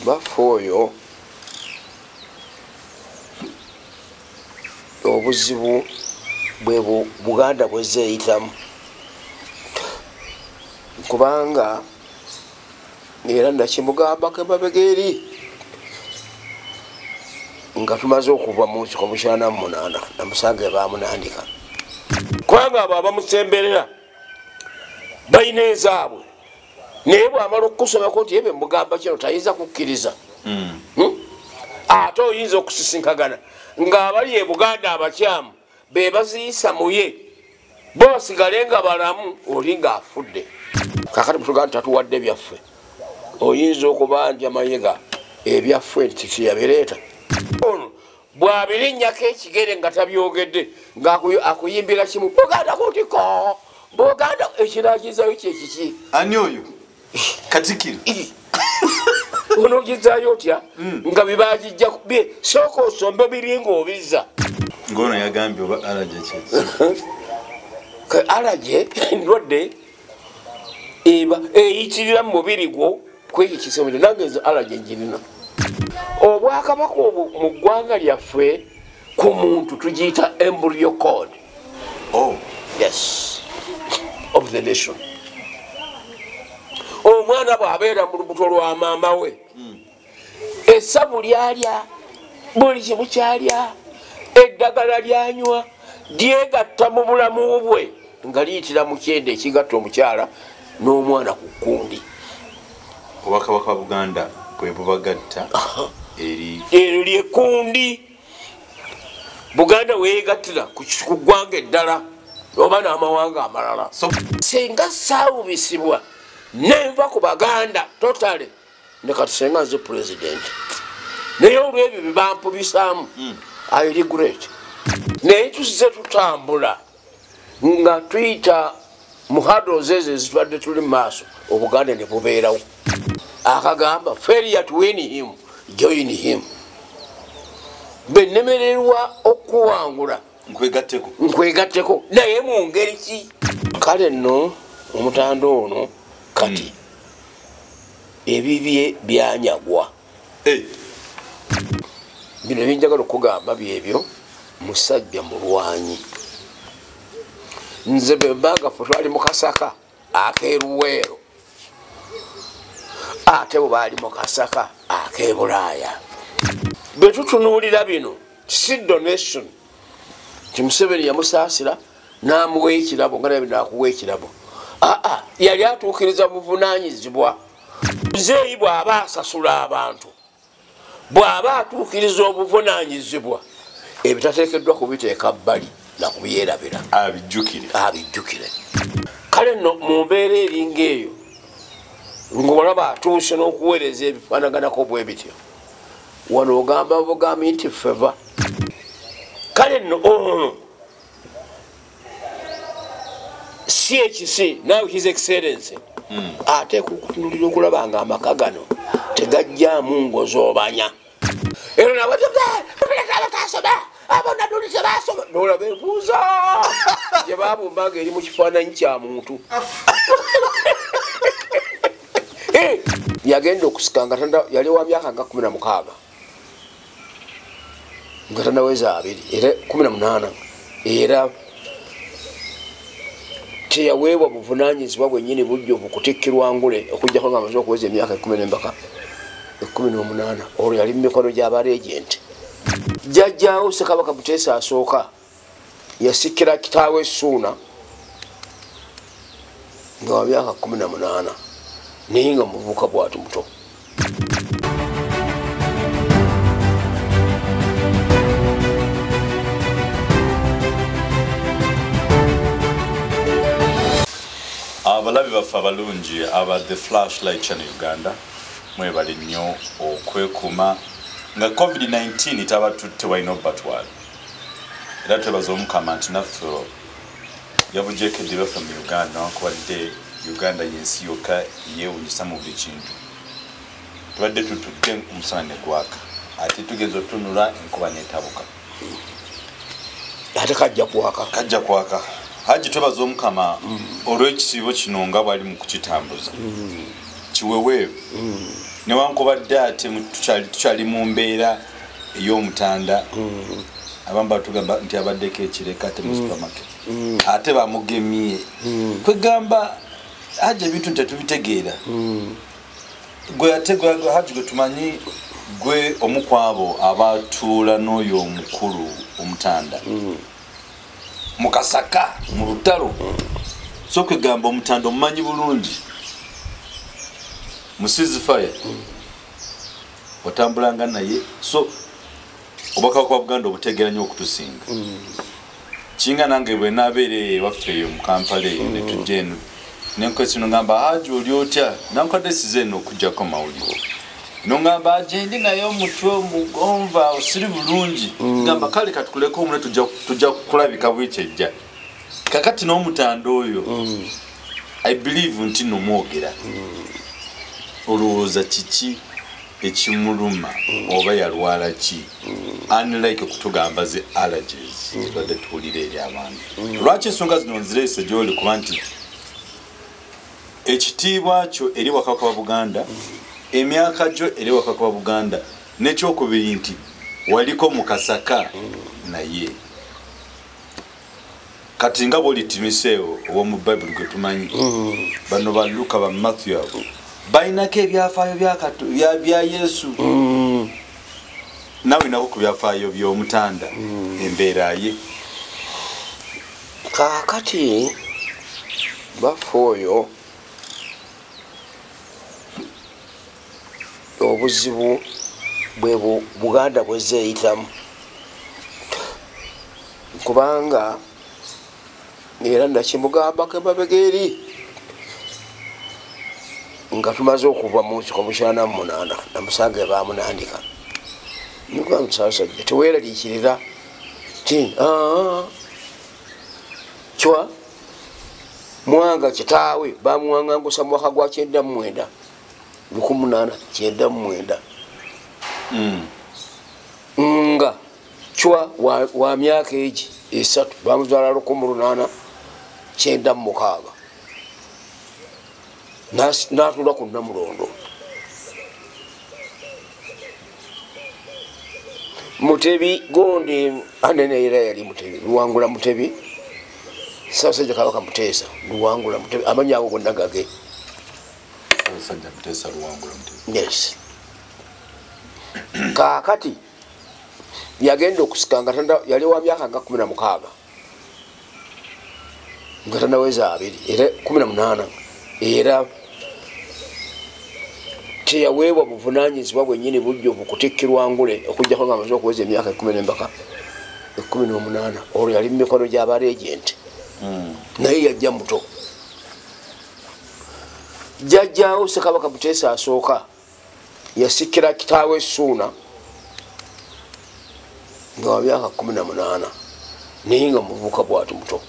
Baffe oyo obuzibu bwe Buganda bwezeeyitamu, kubanga era nakimugambako emabega eri nga tumaze okuva mu nsiko mu 98 namusanga ebamunandika, kubanga abo abamusemberera balina ezaabwe, naye bwamala okukusomako nti ebe mugamba kino tayinza kukkiriza. Ate oyinza okusisinkagana ng'abali e Buganda abakyamu be baziyisa muye, bo basigale nga balamu, oli ng'afudde. Kakati bwe tugamba tatuwadde byaffe, oyinza okubanja Mayiga ebyaffe nti tiyabireeta. Ono bw'abirinnyako ekigere nga tabyogedde, ng'akuyimbira kimu Buganda kutiko Buganda, ekiragizayo kyekiki? Ani oyo? Katikkiro. Onogizaayo otya nga bibagijja sooka osombe biri ng'obizza. Ngono yagambye oba alaje kyeki? Alaje ndwadde eba eyitirira mu mubiri gwo kwekyo kisomero, nange nze alaje njirina. Obwakabaka obwo mu ggwanga lyaffe ku muntu tugiyita embryo cord. Oh. Yes, of the nation. Omwana bw'abeera mu lubuto lwa maama we, essabu lyalya, buli kimu kyalya, eddagala lyanywa, lyegatta mu bulamu bwe nga liyitira mu kyenda ekigatta omukyala n'omwana ku kkundi. Obwakabaka bwa Buganda bwe bubagatta eri eryo lyekkundi Buganda weegattira ku ggwanga eddala oba n'amawanga amalala. Singa saawubisibwa nenva ku Baganda totale, ne kati senga nze president, naye olw'ebyo bye bampubisaamu I regret. Naye tusize tutambula nga tuyita mu hurdles ezo ezitubadde tuli mu maaso, Obuganda ne bubeerawo. Akagamba failure to win him, join him. Bennemererwa okuwangula nkwegatteko, nkwegatteko, naye mu ngeri ki? Kale nno omutanda ono kati ebibye byanyagwa. Bino ebinjagala okugamba byebyo, musajja mulwanyi. Nze bwe mbanga ffe twali mu Kasaka ak'eruweero, ate bwe baali mu Kasaka ak'ebulaaya. Bwe tutunuulira bino si donation nti Museveni yamusaasira n'amuwa ekirabo nga naye nakuwa ekirabo. Aa, yali atuukiriza buvunaanyizibwa. Muzeeyi bw'aba asasula abantu, bw'aba atuukiriza obuvunaanyizibwa, ebitateekeddwa kubiteeka bbali nakubyerabira, abijjukire, abijjukire. Kale nno mu mbeera eringa eyo ng'olaba atuuse n'okuweereza ebifaanaganako bwe bityo, wano ogamba bugambi nti feva. Kale nno ono si ekisi naawe His Excellence ateeka okutunulira okulaba nga amaka gano tegajjaamu ngozoobanya, era nabatasoma abonaduli tebasoma, nolaba ebuuza gye babumba nga eri mu kifaananyi kya muntu. Yagenda okusika nga yali wa myaka nga 16 nga tanaweza 20, era 18, era teyaweebwa buvunanyizibwa bwennyini bujja okutikkirwa ngule okujjako nga amaze okuweza emyaka 18. Olwo yali mu mikono gy'abaregenti. Jjajjaawo Ssekabaka Muteesa asooka yasikira kitaawe Ssuuna nga wa myaka 18, naye nga muvubuka bw'ati muto. Abalabi baffe abalungi aba The Flashlight Channel Uganda, mwebale nnyo okwekuuma nga COVID-19 tabatutte, walina obubatwala. Era twebaza Omukama nti naffe yabugyeko eddiba ffe mu Uganda, newankubadde Uganda yensi yokka yeewunyisa mu buli kintu. Tubadde tutudde, omusana ne gwaka, ate tugenza otunula, enkuba netabuka. Ate kajja kwaka. Kajja kwaka. Haji, twebaza Omukama olw'ekisiibo kino nga bwali mu kukitambuza kiweweevu. Newankubadde ate tukyali mu mbeera ey'omutanda, abamu batugamba nti abaddeko ekireka ate mu supermarket, ate bamugemye. Kwegamba Haji ebintu tetubitegeera. Gwe ate Haji gwe tumanyi, gwe omu ku abo abatuula n'oyo omukulu omutanda mu Kasaka mu lutalo. So kwegamba omutanda omumanyi bulungi. Mu ceasefire otambulanga naye, so obwakabaka bwa Buganda obutegeera nnyo okutusinga. Kinga nange bwe naabeera ewaffe eyo mu Kampala eyo ne tujja eno nenkwesi nongamba Haji oli otya, nankwadde size eno okuggyako mawulire, nongamba Haji ndi naye omutwe omugonva osiri bulungi, ngamba kale katukuleko omune tujja kulabika bwiki ejja. Kakati n'omutanda oyo I believe nti nomwogera, olowooza kiki ekimuluma oba yalwala ki, unlike okutugamba zi allergies zibadde tuwulira eri abantu. Lwaki ensonga zino nzireese gy'oli? Kuba nti ekitiibwa kyo eri Wakabaka wa Buganda, emyaka gyo eri Wakabaka wa Buganda, n'ekyokubiri nti waliko mu Kasaka naye. Kati nga bw'oli Timoseewo ow'omu Bayibuli gwe tumanyi, bano ba Luka ba Matthew abo balinako ebyafaayo bya Yesu, nawe nako ku byafaayo by'omutanda embeera ye. Kaakati baffe oyo obuzibu bwe Buganda bwezeeyitamu, kubanga era nakimugambako emabega eri nga tumaze okuva mu nsiko mu 98, namusanga ebamunandika nugamba Ssaabasajja teweeraliikirira ti Chwa Mwanga kitaawe bamuwangangusa mu mwaka gwa 99, 1899, nga Chwa wa myaka egi esatu, bamuzaala 1896, n'atuula ku Nnamulondo. Mutebi gondi anene era yali Mutebi Luwangula Mutebi, Ssaabasajja Kabaka Muteesa Luwangula Mutebi, amannya ago gonna gage. Ssaabasajja Muteesa Luwangula Mutebi. Yes. Kaakati yagenda okusika nga yali wa myaka nga 16, nga tannaweza 20, era 18, era teyaweebwa buvunaanyizibwa bwennyini bujja okutikkirwa ngule okuggyako nga amaze okuweza emyaka 10 18. Olwo yali mu mikono gy'abaregenti, naye yajja muto. Jjajjaawo Ssekabaka Muteesa asooka yasikira kitaawe Ssuuna nga wa myaka 18, naye nga muvubuka bw'ati muto.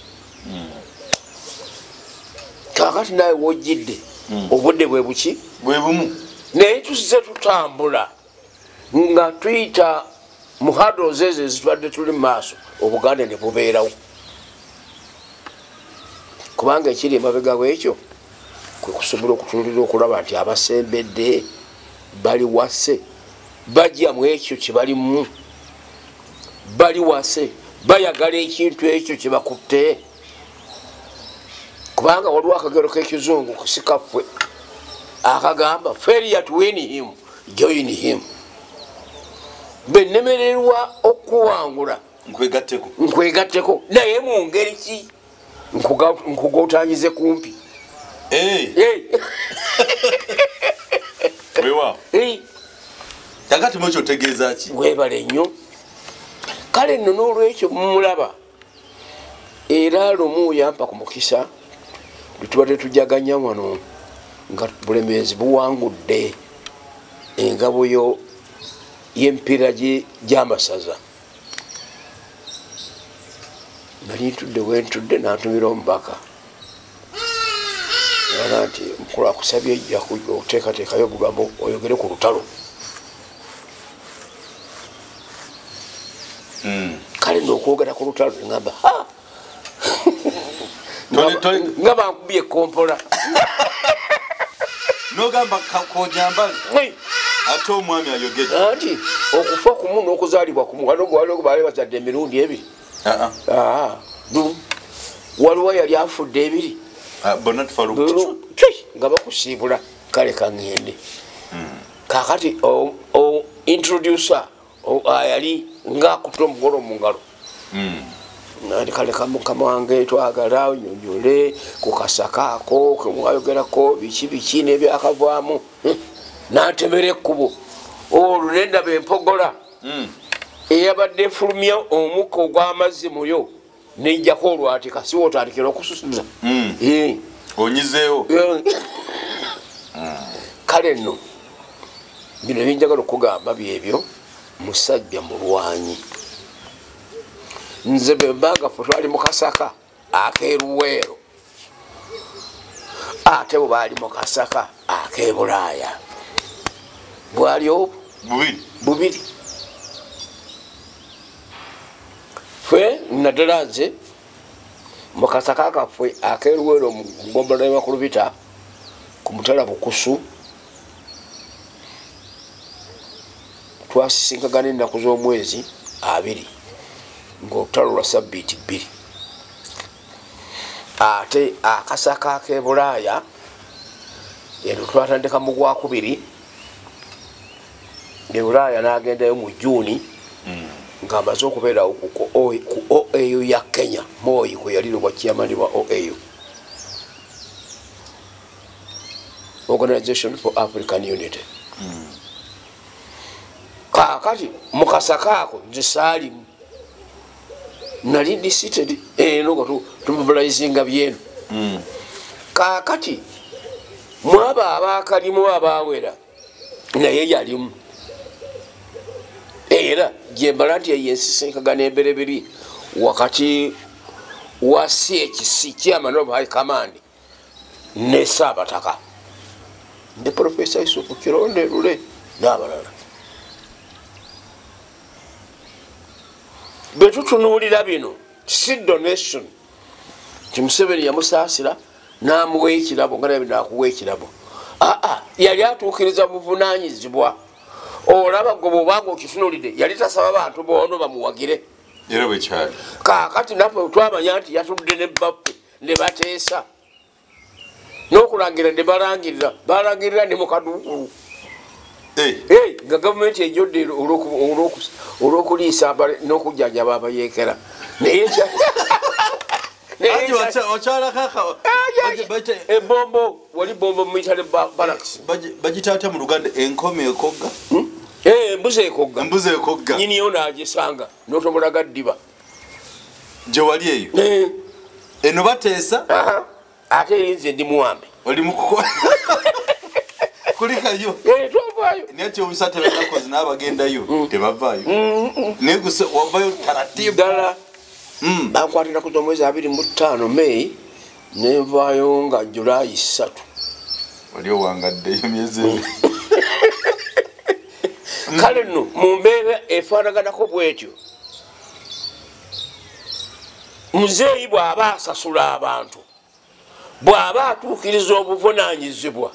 Kaakati nawe w'ojjidde obudde bwe buki? Bwe bumu. Naye tuzze tutambula nga tuyita mu hurdles ezo ezitubadde tuli mu maaso, Obuganda ne bubeerawo. Kubanga ekiri emabega w'ekyo kwe kusobola okutunulira okulaba nti abasembedde bali wase, bajja mu ekyo kye balimu, bali wase, bayagala ekintu ekyo kye bakutte. Kubanga waliwo akagero k'ekizungu kusikaffe akagamba failure to win him, join him. Bwe nnemererwa okuwangula nkwegatteko, nkwegatteko, naye mu ngeri ki? Nkugotanyize kumpi. Weewaawo. Kakati mwekyo otegeeza ki? Weebale nnyo. Kale nno n'olwekyo mumulaba era lumu yampa ku mukisa lwe tubadde tujaganya wano nga Bulemeezi buwangudde engabo y'emipiira gy'amasaza. Nali ntudde we ntudde n'antumira omubaka, era nti omukulu akusabye ejja okuteekateekayo obugambo oyogere ku lutalo. Kale nno okwogera ku lutalo neŋŋamba nga bankubye ekkompola. Nogamba kojambale. Ate omwami ayogedde anti okufa kumu n'okuzaalibwa kumu, waliwo baali bazadde emirundi ebiri. Waliwo yali afudde ebiri nga bakusiibula. Kale kaŋŋende kakati introducer yali ngaakutte omugolo mu ngalo, kale mukama wange twagala onyonyole ku kasaka ako kemwayogerako biki biki n'ebyakavaamu, n'antemera ekkubo olwo nendaba empogola eyabadde efulumya omukka ogw'amazzi muyo nejjako olwatika, siwa otandikira okususuza onyizeewo. Kale nno bino ebinjagala okugamba byebyo, musajja mulwanyi. Nze bwembanga ffe twali mu kasaka ak'eruweero, ate bwe baali mu kasaka ak'ebulaaya, bwali obwo bubiri. Ffe naddala nze mu kasaka kaffe ak'eruweero mu ggombolola y'e Makulubita ku mutala Bukusu, twasisinkagana ennaku z'omwezi 2 ng'olutalo lwa sabbiiti 2. Ate akasaka ak'ebulaaya eno twatandika mu gwakubiri, ebulaaya n'agendayo mu Juuni ng'amaze okubeerawo ku OAU ya Kenya, Moi kwe yali obwa chairman wa OAU, Organization for African Unity. Kaakati mu kasaka ako nze saalimu, nali ndi seated eno nga tumobilizinga byeno. Kaakati mwaba abaakalimu abaawera naye yalimu, era gyembala nti eyo ensisinkagana embereberi wakati wa CHC, Chairman of High Command, ne Ssaabataka ne Professor Yusufu Kironde Lule n'abalala. Bwe tutunuulira bino si donation nti Museveni yamusaasira n'amuwa ekirabo nga naye naakuwa ekirabo. Aa, yali atuukiriza buvunaanyizibwa. Olaba gwe bw'obanga okitunuulidde, yali tasaba bantu boono bamuwagire. Era bwe kyali. Kaakati naffe twamanya nti yatudde ne bbaffe ne bateesa n'okulangira ne balangirira, balangirira ne mu kaduukulu nga gavumenti ejjodde olw'okuliisa n'okujjanjaba abayeekera. Naye ebombo wali bombo mu military barracks bagitaata mu Luganda enkome ekogga, embuzi ekogga, embuzi ekogga nyiniyo n'agisanga n'otomulaga ddiba gye wali eyo eno bateesa. Ate eri nze ndi muwambe, oli mukukola kulikayo twavaayo. Naye kyewuunyisa tebenakozi n'abagendayo tebavaayo, naye guse wavayo taratibu ddala. Bankwatira ku z'omwezi 25 May, nenvaayo nga Julaayi 3. Wali owangaddeyo myezi ebiri. Kale nno mu mbeera efaanaganako bwetyo, muzeeyi bw'aba asasula abantu, bw'aba atuukiriza obuvunaanyizibwa,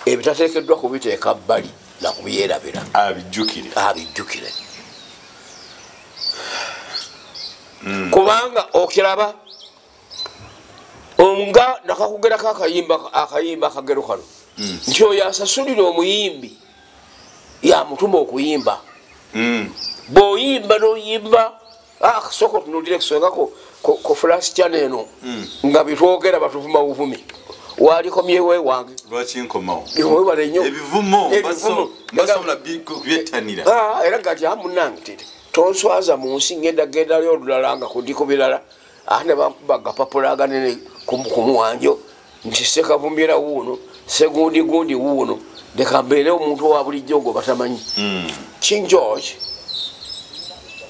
ebitateekeddwa kubiteeka bbali na kubyerabira, abijjukire, abijjukire. Kubanga okiraba nga nakakugerako akayimba akagero kano nti oyo asasulira omuyimbi yamutuma okuyimba. Bw'oyimba n'oyimba, sooka otunuulire kusongako ku flash channel eno nga bitwogera batuvuma buvumi, walikomyewo ewange. Lwaki nkomawo? Webale nnyo. Ebivumo basobola kubyettanira. Era gati munnange tete tonswaza mu nsi, ngenda gendayo olulala nga kundi ku birala, ate ne bankuba agapapula aganene ku muwanjo nti Ssekavumira wuuno, Ssegundi gundi wuuno, leka mbeere omuntu owa bulijjo gwe batamanyi. King George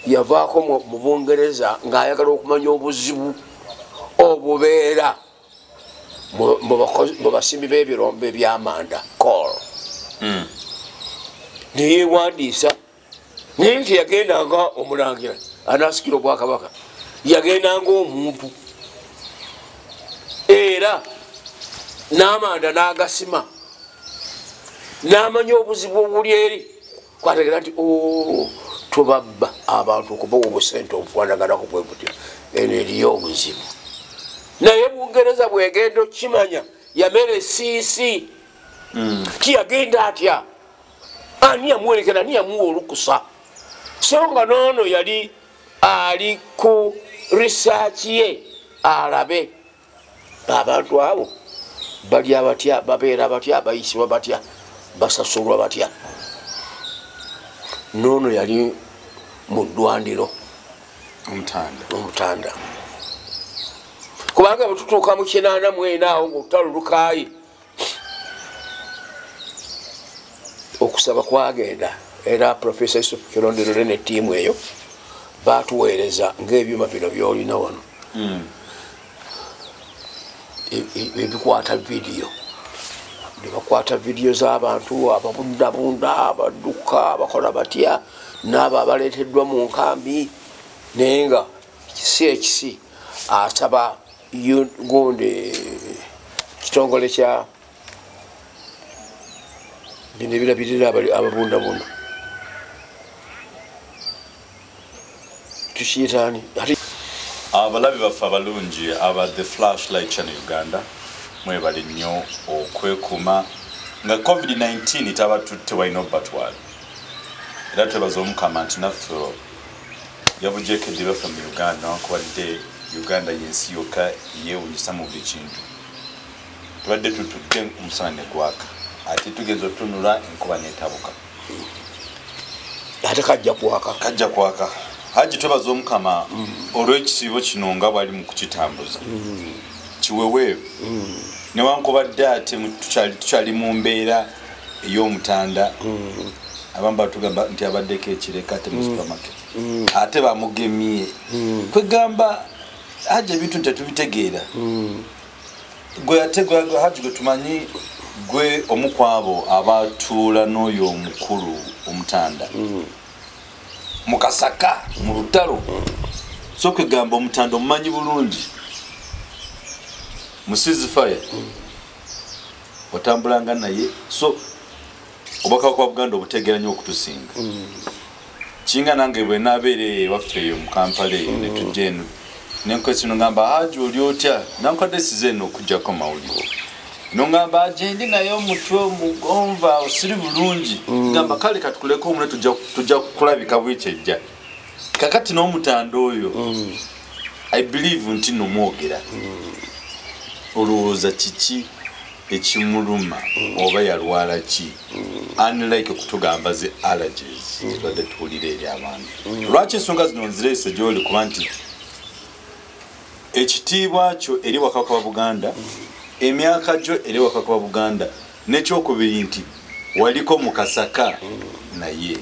yavaako mu Bungereza ng'ayagala okumanya obuzibu obubeera mu basimbi b'ebirombe by'amanda coal. Neyeewandiisa, naye nti yagendanga omulangira anaasikira obwakabaka, yagendanga omuntu era n'amanda n'agasima. N'amanya obuzibu obuli eri kwategera nti tubabba abantu okubawa obusente obufaanaganako bwe butyo, eno eriyo obuzibu. Naye Bungereza bwegenda okimanya yamere siisi tiyagenda atya, ani yamuwerekera, ani yamuwa olukusa? So nga noono yali ali ku research ye alabe abantu abo balya batya, babeera batya, bayisibwa batya, basasulwa batya. Noono yali mu ddwandiro Omutanda, kubanga bwe tutuuka mu 84 awo ng'olutalo lukaayi, okusaba kwagenda era Profesa Yusuf Kirondero ne ttiimu eyo batuweereza ng'ebyuma bino by'olina wano ebikwata vidiyo, ne bakwata vidiyo z'abantu ababundabunda, abadduka, abakola batya, n'abo abaleeteddwa mu nkambi. Naye nga kisi ekisi asaba gundi kitongole kya bino ebirabirira ababundabunda tukiyitaani. Abalabi baffe abalungi aba The Flashlight Channel Uganda, mwebale nnyo okwekuuma nga COVID-19 tabatutte walina obubatwala. Era twebaza Omukama nti naffe yabujekedde baffe mu Uganda, newankubadde Uganda y'ensi yokka yeewunyisa mu buli kintu. Tubadde tutudde omusana ne gwaka, ate tugenza otunula enkuba n'etabuka, ate kajja kwaka, kajja kwaka. Haji, twebaza Omukama olw'ekisiibo kino nga bwali mu kukitambuza kiweweevu, newankubadde ate tukyali mu mbeera ey'omutanda. Abamu batugamba nti abaddeko ekireka ate mu supermarket, ate bamugemye. Kwegamba Haji ebintu tetubitegeera. Gwe ate Haji gwe tumanyi gwe omu ku abo abatuula n'oyo omukulu Omutanda mu Kasaka mu lutalo, so kwegamba Omutanda omumanyi bulungi. Mu ceasefire watambulanga naye, so obwakabaka bwa Buganda obutegeera nnyo okutusinga. Kinga nange bwe naabeera ewaffe eyo mu Kampala eyo ne tujja eno nenkwesi nongamba Haji oli otya, nankwadde size eno okuggyako mawulire, nongamba Haji ndi naye omutwe omugonva osiri bulungi, gamba kale katukuleko omune tujja kulabika bweki ejja. Kakati n'Omutanda oyo I believe nti nomwogera, olowooza kiki ekimuluma oba yalwala ki, unlike okutugamba ze allergies tubadde tuwulira eri abantu? Lwaki ensonga zino nzireese gy'oli? Kuba nti ekitiibwa kyo eri Wakabaka wa Buganda, emyaka gyo eri Wakabaka wa Buganda, n'ekyokubiri nti waliko mu Kasaka naye.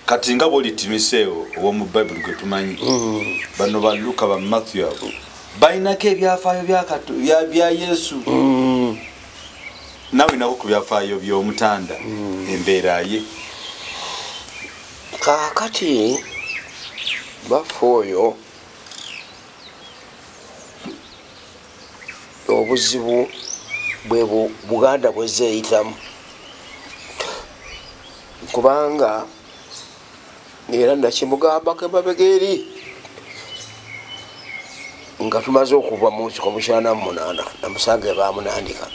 Kati nga bwoli Timoseewo ow'omu Bayibuli gwe tumanyi, bano ba Luka, ba Matthew, abo balinako ebyafaayo bya Yesu, nawe nako ku byafaayo by'Omutanda, embeera ye. Kaakati baffe oyo obuzibu bwe Buganda bwezeeyitamu, kubanga era nakimugambako emabega eri nga tumaze okuva mu nsiko mu 98, namusanga ebamunandika,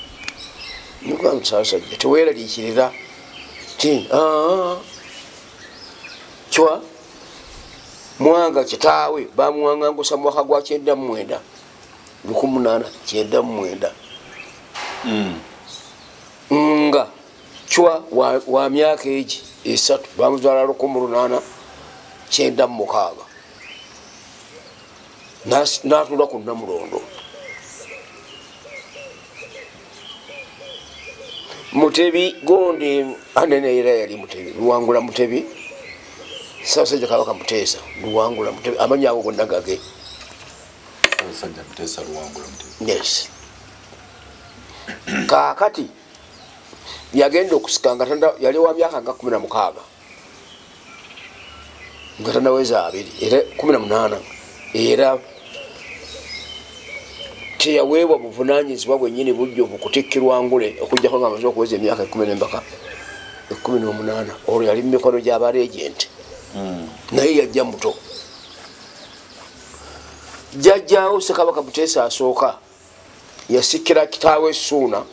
nugamba Ssaabasajja teweeraliikirira ti Chwa Mwanga kitaawe bamuwangangusa mu mwaka gwa 99, 1899, nga Chwa wa myaka egi 3, bamuzaala 1896, n'atuula ku Nnamulondo. Mutebi gondi anene era yali Mutebi Luwangula, Mutebi Ssaabasajja Kabaka Muteesa Luwangula Mutebi, amannya ago gonna gage. Ssaabasajja Muteesa Luwangula Mutebi. Yes. Kaakati yagenda okusika nga yali wa myaka nga 16, nga tannaweza 20, era 18, era Teyaweebwa buvunaanyizibwa bwennyini bujjuvu kutikkirwa ngule okuggyako ng'amaze okuweza emyaka 18, olwo yali mu mikono gy'abaregenti. Naye yajja muto. Jjajjaawo Ssekabaka Muteesa asooka yasikira kitaawe Ssuuna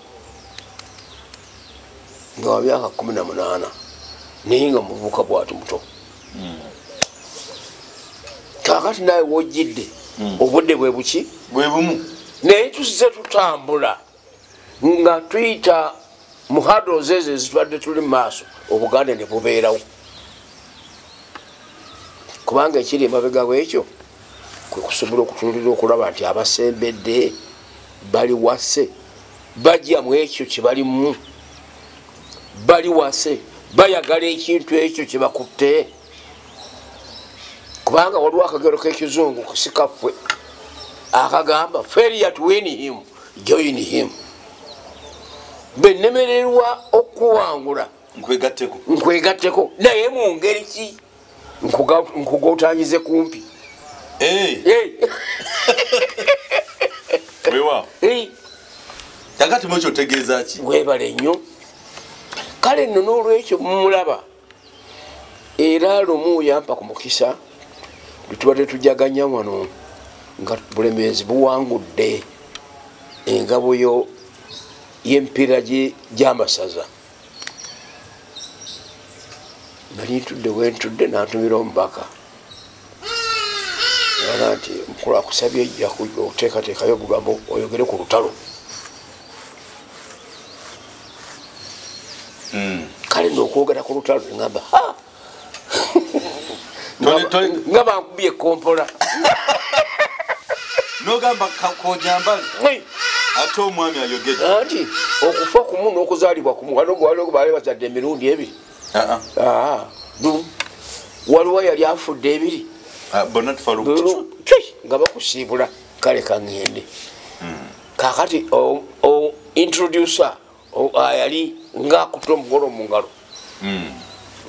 nga wa myaka 18, naye nga muvubuka bw'ati muto. Kaakati naawe w'ojjidde obudde bwe buki? Bwe bumu. Naye tuzze tutambula nga tuyita mu hurdles ezo ezitubadde tuli mu maaso, Obuganda ne bubeerawo. Kubanga ekiri emabega w'ekyo kwe kusobola okutunuulira okulaba nti abasembedde bali wase, bajja mu ekyo kye balimu, bali wase, bayagala ekintu ekyo kye bakutte. Kubanga waliwo akagero k'ekizungu kusikaffe akagamba failure to win him, join him. Bwe nnemererwa okuwangula nkwegatteko, nkwegatteko, naye mu ngeri ki? Nkugotanyize kumpi. Weewaawo. Kakati mu ekyo otegeeza ki? Weebale nnyo. Kale nno n'olwekyo mumulaba era lumu yampa ku mukisa lwe tubadde tujaganya wano nga Bulemeezi buwangudde engabo y'emipiira gy'amasaza. Nali ntudde we ntudde, n'antumira omubaka era nti mukulu akusabye ejja okuteekateekayo obugambo oyogere ku lutalo. Kale nno okwogera ku lutalo neŋamba nga bankubye ekkompola. Nogamba kojambale ate omwami ayogedde. Anti okufa kumu n'okuzaalibwa kumu, waliwo baali bazadde emirundi ebiri. Waliwo yali afudde ebiri. Bonna tufa. Nga bakusiibula. Kale kaŋŋende. Kakati introducer yali ngaakutte omugolo mu ngalo.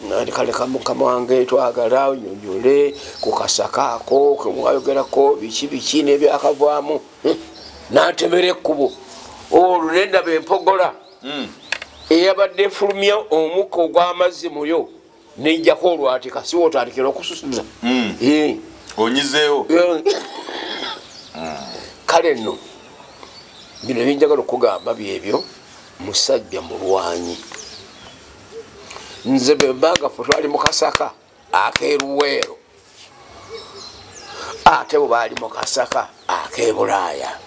Nti kale mukama wange twagala onyonnyole ku kasaka ako kemwayogerako biki biki n'ebyakavaamu. N'antemera ekkubo olwo nendaba empogola eyabadde efulumya omukka ogw'amazzi muyo nejjako olwatika siwa otandikira okususuza. Onyizeewo. Kale nno bino ebinjagala okugamba byebyo. Musajja mulwanyi. Nze bwembanga ffe twali mu kasaka ak'eruweero, ate bwe baali mu kasaka ak'ebulaaya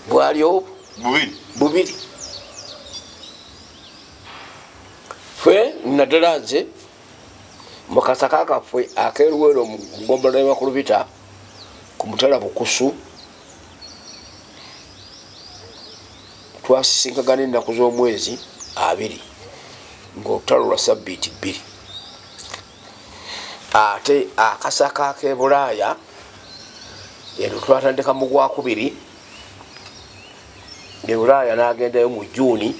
bwali obu bubiri. Bubiri. Ffe naddala nze mu kasaka kaffe ak'eruweero mu ggombolola y'Abakulubita ku mutala Bukusu twasisinkagana ennaku z'omwezi 20 ng'olutalo lwa sabbiiti 2. Ate akasaka ak'ebulaaya eno twatandika mu gwakubiri, ebulaaya n'agendayo mu Juuni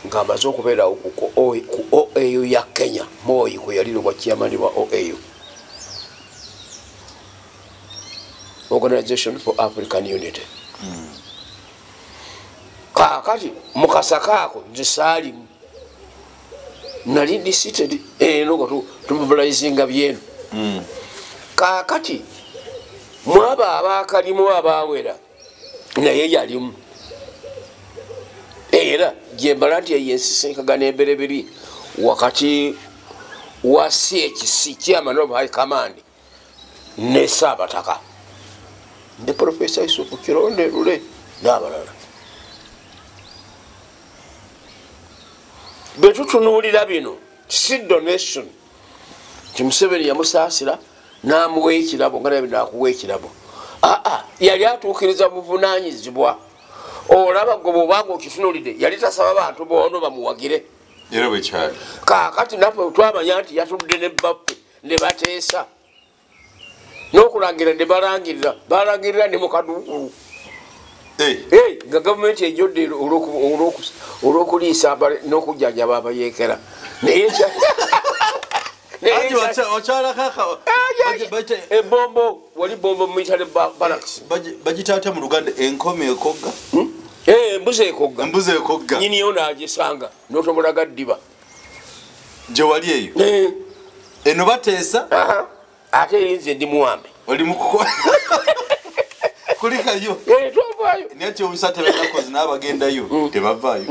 ng'amaze okubeerawo ku OAU ya Kenya. Moi kwe yali obwa chairman bwa OAU, Organization for African Unity. Kaakati mu kasaka ako nze saalimu, nali ndi seated eno nga tumobilizinga byeno. Kaakati mwabo abaakalimu abaawera naye yalimu, era gyembala nti eyo ensisinkagana emberebiri wakati wa CHC, chairman of high command, ne Saabataka ne Profesa Yusufu Kironde Lule n'abalala. Bwe tutunuulira bino si donation nti Museveni yamusaasira n'amuwa ekirabo nga naye nakuwa ekirabo. Aa, yali atuukiriza buvunaanyizibwa. Olaba gwe bw'obanga okitunuulidde, yali tasaba bantu boono bamuwagire. Era bwekyali. Kaakati naffe twamanya nti yatudde ne baffe ne bateesa n'okulangira ne balangirira, balangirira ne mukaduukulu nga gavumenti ejjodde olw'okuliisa n'okujjanjaba abayeekera. Naye ebombo. Wali Bombo Military Barracks. Bagitaata mu Luganda enkome ekogga. Embuzi ekogga. Embuzi ekogga. Nyini yo n'agisanga n'otomulaga ddiba. Gye wali eyo. Eno bateesa. Ate nze ndi muwambe. Oli mukukola. Kulikayo. Twavaayo. Naye kyewuunyisa tebakozi n'abagendayo tebavaayo.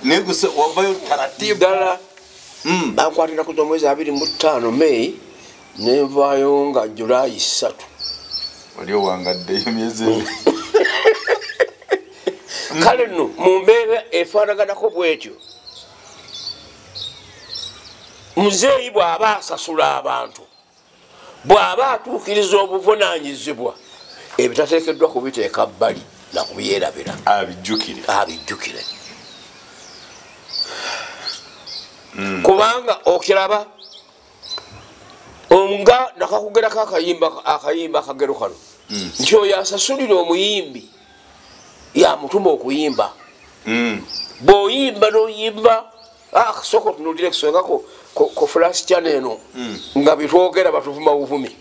Naye gusa wavayo taratibu. Ddala. Bankwatira ku mwezi 25 May nenvaayo nga July 3. Wali owangaddeyo myezi ebiri. Kale nno mu mbeera efaanaganako bw'etyo, muzeeyi bw'aba asasula abantu, bw'aba atuukiriza obuvunaanyizibwa, ebitateekeddwa kubiteeka bbali na kubyerabira. Abijjukire. Abijjukire. Kubanga okiraba nga nakakugerako akayimba akagero kano nti oyo asasulira omuyimbi yamutuma okuyimba. Bw'oyimba n'oyimba sooka otunuulire kusongako ku flash channel eno nga bitwogera batuvuma buvumi.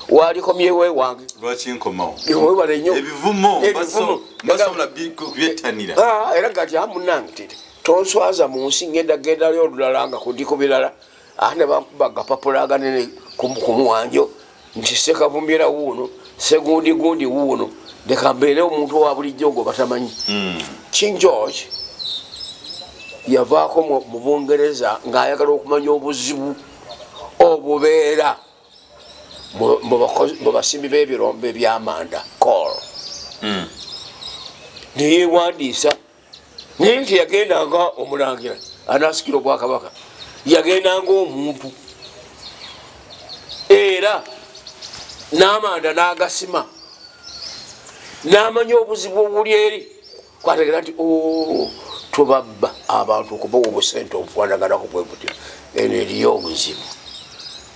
Walikomyewo ewange. Lwaki nkomawo? Webale nnyo. Ebivumo basobola kubyettanira. Era gati munnange tete tonswaza mu nsi ngenda gendayo olulala nga kundiko birala ate ne bankuba agapapula aganene ku muwanjo nti Ssekavumira wuuno, Ssegundi gundi wuuno, leka mbeere omuntu owa bulijjo gwe batamanyi. King George yavaako mu Bungereza ng'ayagala okumanya obuzibu obubeera mu basimbi b'ebirombe by'amanda coal. Neyeewandiisa naye nti yagendanga omulangira anaasikira obwakabaka, yagendanga omuntu era n'amanda n'agasima n'amanya obuzibu obuli eri kwategera nti tubabba abantu okubawa obusente obufaanaganako bwe butyo, eno eriyo obuzibu.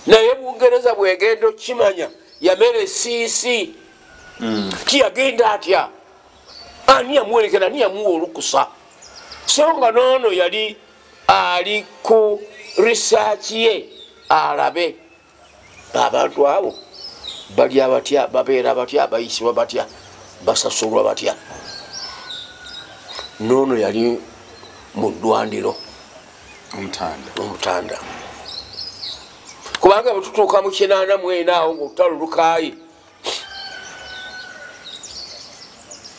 Naye Bungereza bwegenda okukimanya yamera esiisi. Tiyagenda atya? Ani yamuwerekera? Ani yamuwa olukusa? So nga n'ono yali ali ku research ye alabe abantu abo balya batya, babeera batya, bayisibwa batya, basasulwa batya. N'ono yali mu ddwandiro Omutanda. Kubanga bwe tutuuka mu 84 awo ng'olutalo lukaayi,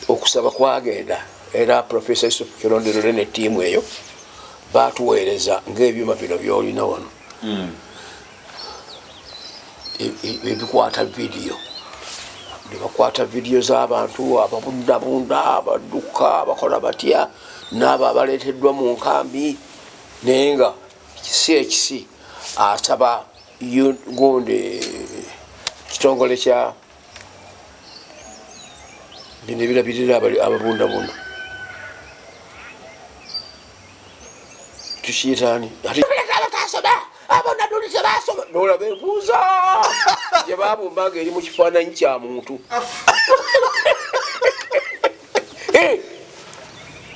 okusaba kwagenda era Professor Yusuf Kirondero ne ttiimu eyo baatuweereza ng'ebyuma bino by'olina wano ebikwata vidiyo. Ne bakwata vidiyo z'abantu ababundabunda, abadduka, abakola batya, n'abo abaleeteddwa mu nkambi, naye nga kisi ekisi asaba gundi kitongole kya bino ebirabirira ababundabunda tukiyitaani nolaba enfuuza gye babumba nga eri mu kifaananyi kya muntu.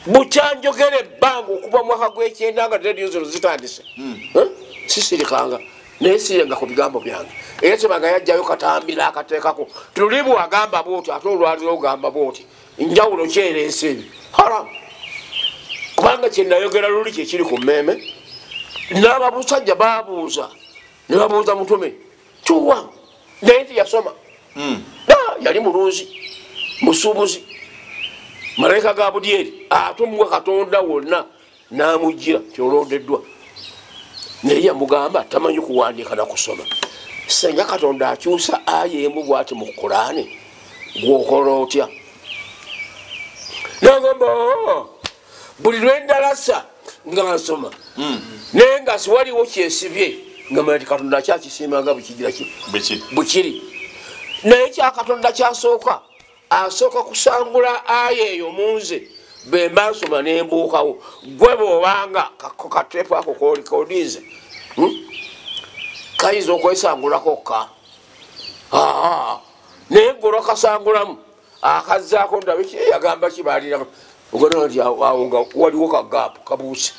Bukyanjogera ebbanga okuva mwaka gw'ekyenda nga rediyo zino zitandise, sisirikanga naye sirenga ku bigambo byange. Era tebanga yajjayo katambi n'akateekako tuli bwagamba bwoti ate olwaliro ogamba bwoti, njawulo kyereese ebyo haramu. Kubanga kye nayogera luli kyekiri ku mmeeme. N'ababusajja babuuza ne babuuza Mutume tuwa, naye teyasoma. Yali mulunzi, musuubuzi, malayika ga Budyeri atumwa Katonda wonna n'amujjira kyolondeddwa. Naye yamugamba tamanyi kuwandiika na kusoma. Senga Katonda akyusa aya emu bw'ati mu Kulaani, gw'okola otya? N'agamba buli lwe ndalasa nga nsoma naye nga siwaliwo kyesibye nga manya nti Katonda akyakisiima nga bwekigira bwekiri. Naye kya Katonda kyasooka asooka kusangula aya eyo mu nze bwe mba nsoma ne mbuukawo. Gwe bw'obanga kateepu ako k'olikodinze kayinza okwesangulako kka, naye gwe olwakasangulamu akazzaako ndabe ki yagamba kibalira ogona nti awo nga waliwo kagaapu kabuuse.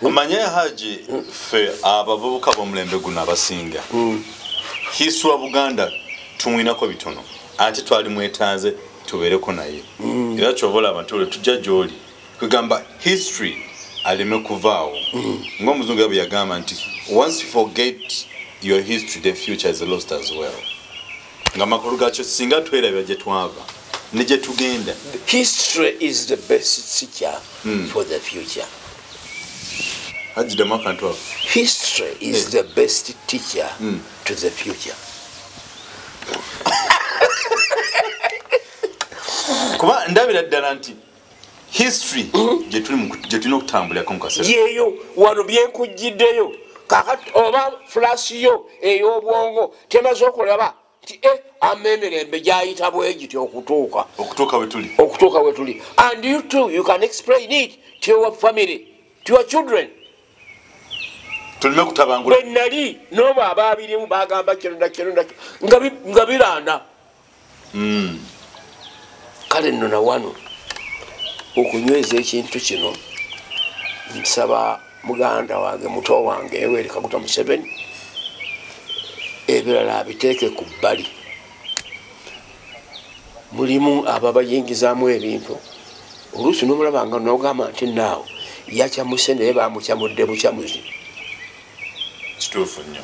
Omanye Haji, ffe abavubuka b'omulembe guno abasinga history wa Buganda tumwinako bitono, ate twali mwetaaze tubeereko naye. Era kyova olaba nti olwo tujja gy'oli kugamba history aleme kuvaawo. Ng'omuzungu bwe yagamba nti once you forget your history, the future is lost as well. Nga amakulu gaakyo singa twerabira gye twava ne gye tugenda. History is the best teacher for the future. Haji, ddamu akantu ako. History is the best teacher to the future. Kuba ndabira ddala nti history gye tulina okutambulirako mu kaseera. Yeeyo wano byenkujjiddeyo kakati oba flash yo ey'obwongo temaze okulaba nti amemirembe gyayita bwe giti okutuuka we tuli. And you too, you can explain it to your family, to your children. Tuleme kutabangula. Bwe nali n'obo abaabirimu bagamba kino na kino na kino nga biranda. Kale nno na wano okunyweza ekintu kino nsaba muganda wange, muto wange Yoweri Kaguta Museveni, ebirala abiteeke ku bbali. Mulimu ababayingizaamu ebintu oluusi n'omulaba nga n'ogamba nti naawe yakyamuse naye bamukyamudde bukyamuzi. Kituufu nnyo.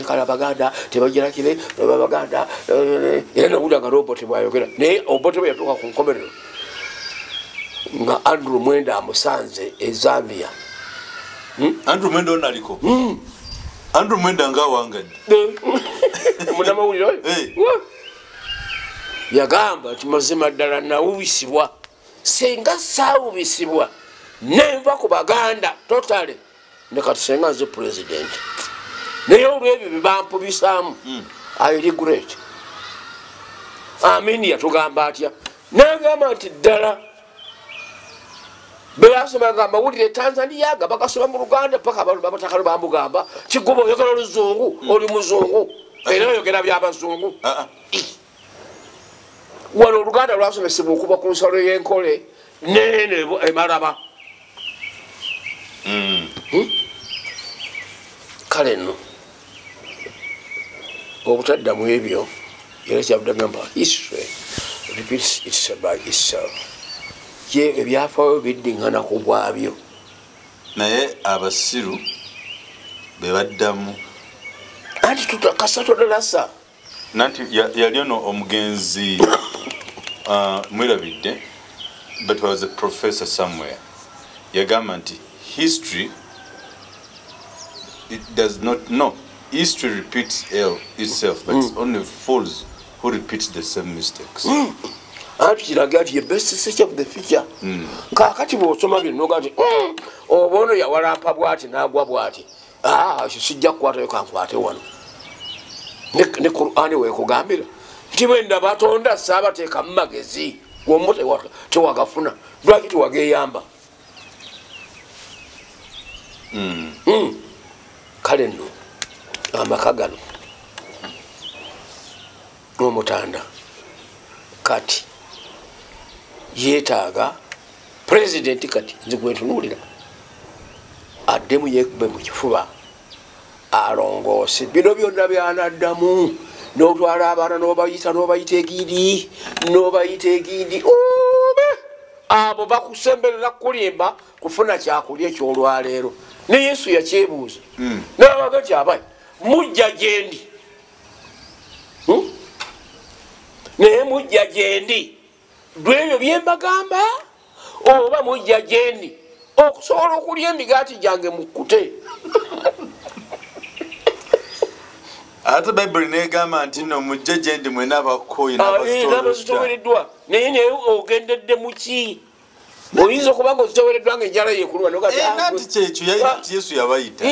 Kale Abaganda tebagira kire, Abaganda era nowulira nga Obote bw'ayogera, naye Obote bwe yatuuka ku nkomerero nga Andrew Mwenda amusanze e Zambia. Andrew Mwenda ono aliko? Andrew Mwenda nga awangadde. Munnamawulire oyo? Yagamba nti mazima ddala nawubisibwa, singa saawubisibwa nenva ku Baganda totally, ne kati singa nze president. Naye olw'ebyo bye bampubisaamu, I regret. Amin yatugamba atya? N'agamba nti ddala bwe basomanga amawulire e Tanzania nga bagasoma mu Luganda paka abatakalo bamugamba kiguba oyogera oluzungu, oli muzungu era oyogera by'abazungu. Wano Oluganda lwasomesebwa okuva ku nsalo y'enkole nene emalaba. Kale nno obutaddamu ebyo era kyavudde agamba history repeats itself by itself. Ye ebyafaayo biddiŋŋana ku bwabyo. Naye abasiru be baddamu. Anti kasatodalasa. Nanti yali ono omugenzi mwerabidde, but was a professor somewhere. Yagamba nti history it does not no history repeats itself, but it's only fools who repeat the same mistakes. Anti kiraga nti ye best teacher of the future. Kaakati bw'osoma bino n'ogaa nti oba ono yawalampa bw'ati n'agwa bw'ati, ekyo sijja kukwatayo kankwate wano. Ne Qur'ani weekugambira nti bwe ndabatonda saabateekamu magezi, gwomu tewagafuna, lwaki tewageeyamba? Kale nno amaka gano n'Omutanda kati yeetaaga pulezidenti. Kati nze gwentunuulira addemu yeekube mu kifuba alongoose bino byonna byanaddamu, n'otwala abaana n'obayita n'obayita egindi n'obayita egindi, obe abo bakusemberera kulimba kufuna kyakulya ekyolwaleero. Ne Yesu yakyebuuza n'abaga nti abayi mujja gyendi, naye mujja gyendi lwebyo bye mbagamba, oba mujja gyendi okusobola okulya emigaati gyange mukkute. Ate Bayibuli n'egamba nti nno mujje gye ndi mwenna abakooye n'abazitowereddwa. Naye ogendedde mu ki? Oyinza okuba nga ozitowereddwa ng'enjala yeekuluma. Nanti kyekyo Yesu yabayita.